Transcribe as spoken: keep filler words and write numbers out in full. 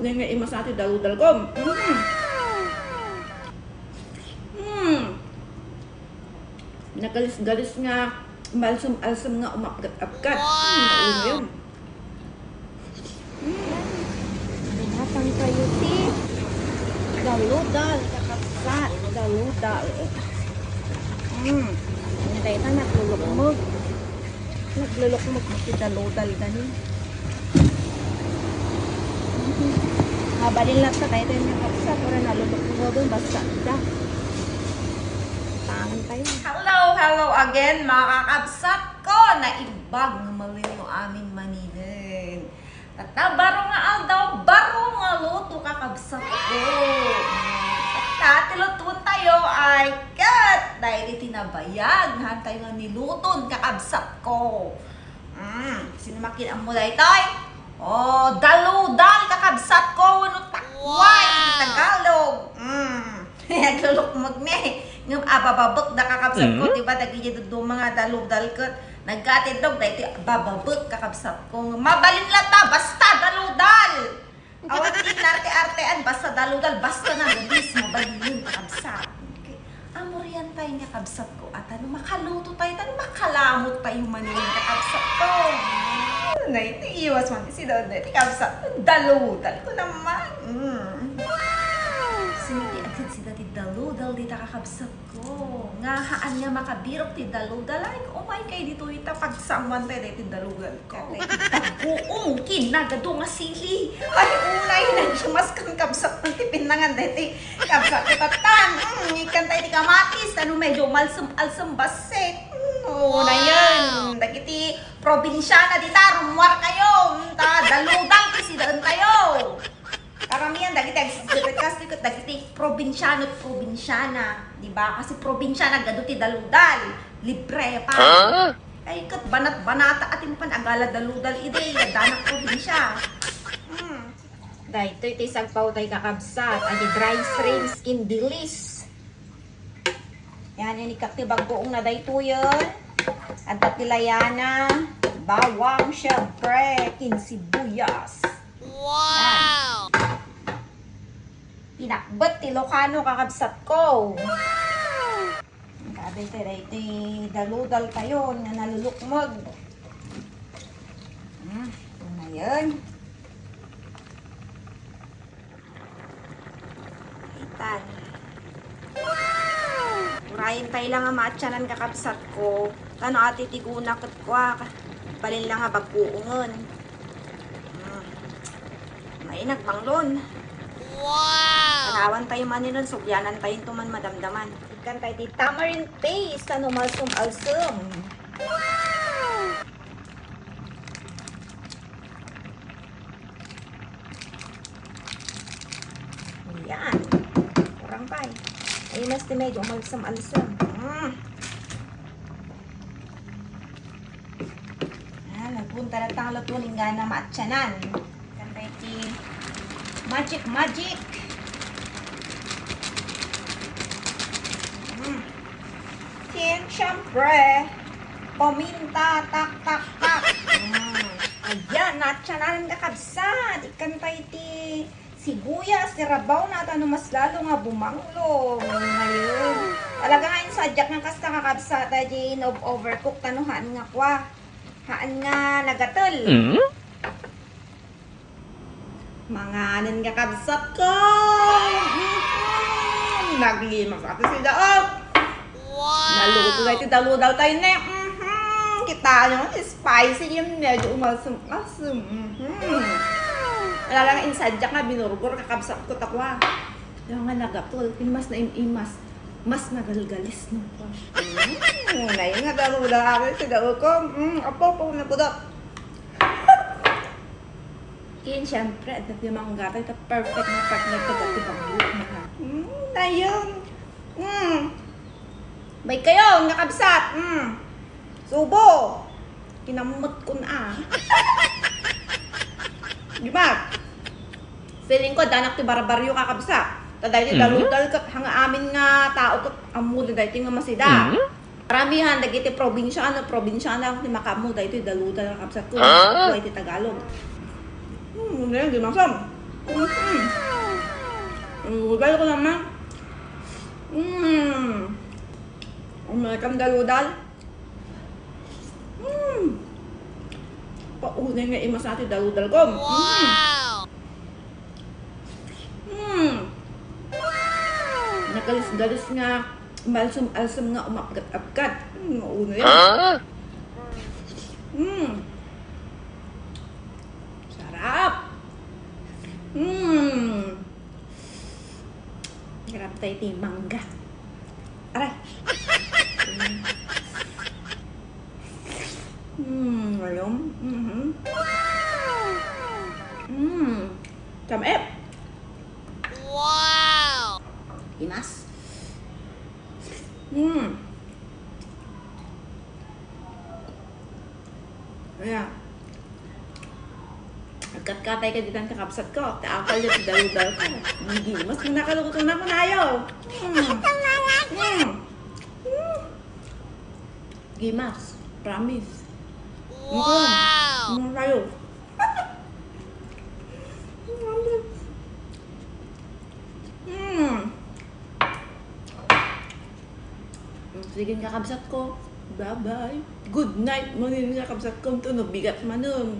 Nga imas ti daludal ko. Mm. Mm. Nagalis-galis nga, malsem-alsem nga umapgat-apgat. Mm, nauno yun. Mm. Binatang kayo ti daludal, kakabsat, daludal. Mm. Ang dayta naglulukmog. Naglulukmog ti daludal gani. Mabalin latta tayo tayo nga kabsat, ora nalulukmog, basta da. Tangan tayo. Hello, hello again, mga kakabsat ko. Naimbag nga malinyo amin maniden. Tatta, baro nga aldaw, baro nga luto, kakabsat ko. Tatta, ti lutuon tayo ay ket dahil iti nabayag, han tayo nga niluton, kakabsat ko. Mm, sino makin-ammo daytoy? Oh, daludal, kakabsat ko, wenno takway, iti Tagalog. Mm. Naglulukmog ni. Ngem abababek da, kakabsat ko, Mm. di ba? Dagiti dadduma nga daludal ket nagkatindog daytoy bababek, kakabsat ko. Mabalin latta, basta daludal. Awan ti inarte-artean, basta daludal, basta nagalis, mabalin, kakabsat. Okay. Amorian tayo nga kabsat ko, at ano, makaluto tayo, ano, makalamot tayo manen, kakabsat ko. Nay, ti iwas man, ti sidon, ti kabsat, daludal ko naman. Mm. Sino ti agsit sida ti daludal, dita kakabsat ko. Nga haan nga makabirok ti daludal, ay, umay kay dito ita pagsamuan tayo, dito daludal. Bagoong kinagado nga sili. Ay, unay, nagsumas kang kabsat ng tipinangan deti. Kabsat ni Patan. Mm, ikan tayo ti kamatis. Ano, medyo malsem-alsem basit. Mm, una yan. Dagiti probinsyana dita, rumuar kayo. Mm, ta, daludal, ti sidaan tayo. Karamihan dagiti agsisirikkas ti ket dagiti probinsiano ket probinsiana, di ba? Kasi probinsiana, gadu ti daludal, libre pa. Huh? Ay, ket banat-banata a ti mapan agala daludal idi, addanak probinsia. Hmm. Daytoy ti sagpaw tay kakabsat, adi dry shrimps ken dilis. Yan, inikak ti bagoong na daytoyen. Adda ti layana, bawang, syempre, ken sibuyas. Wow! Pinakbet ti Ilocano, kakabsat ko. Wow! Grabe, ti daytoy daludal tayo nga nalulukmeg. Hmm, ito na yun. Itan. Urayen tayo lang nga maatsanan, kakabsat ko. Tano ati ti guna ket kua, balin lang nga bagoongen. Hmm. May nagbanglon. Wow! Panawan tayo man inon, sugyanan tayo ito man madamdaman. Ikan tayo ti tamarind paste, ano, malsum-alsum. Wow! Ayan. Kurang pa eh. Ay, mas ti medyo umalsam-alsam. Mm. Ah, nagpunta na tang luto ning gana maatsanan. Kanta iti magic, magic. Mm. Ken, syempre, paminta, tak, tak, tak. Mm. Ayan, naatsanan, kakabsat. Ikanta iti sibuyas, ti rabaw na, ta no mas lalo nga bumanglo. Ngayon, talaga nga insadiak nga kasta, kakabsat, ta di in-overcook, ta no haan nga kua. Haan nga nagatel. Mm? Manganen nga kabsat ko. Mhm. Naglimas ati sida, oh. Wow! Naluto na iti daludal tayo, ne. Mhm. Kita nyo, spicy yun. Medyo umalsum-alsum. Mhm. Wow! Wala lang insadiak nga binurbor, kakabsat ko, takwa. Yung nga nagatul, imas na im-imas. Mas nagalgalis, no? Mm, ngayon nga daludal ati sida, oh, ko. Mm, apo, po, napudot. Ken, siyempre, adda ti manggato, ita perfect nga partner, ta dati bagyo na, ha? Mm, ayun. Mm. Bay kayo, nakabsat. Mm. Subo. Kinamot ko na, ah. Di ba? Feeling ko, danak ti barbaryo, kakabsat. Ta daydi, mm, daludal ket, hanga amin nga tao ket, ammo daydi nga masida. Mm. Karamihan dagiti probinsiano, probinsiana ti makaammo daytoy daludal nga kabsat ko. Ah? Way ti Tagalog. Hmm, ngayon, di masam. Mm. Ang udal ko naman. Mm. Ang malakang daludal. Mm. Paunay nga imas ti daludal ko. Mm. Wow! Mm. Nagalis-galis nga, malsum-alsum nga umapgat-apgat. Mm, mauno yan. Huh? Mm. Sarap. Mm. Grabe tayo ti mangga. Aray. Mm, malum. Mhm. Mm. Tamep. Wow! Imas. Mm. Ayan. Agkatkatay ka ditan kakabsat ko. Ta apal ti daludal ko. Gimas mo nakaluto na ko nayo. Mm. Mm. Mm. Gimas. Promise. Wow! Ano tayo? Mm. Sige, kakabsat ko. Bye-bye. Good night, manen, kakabsat ko. Ito, no, bigat manen.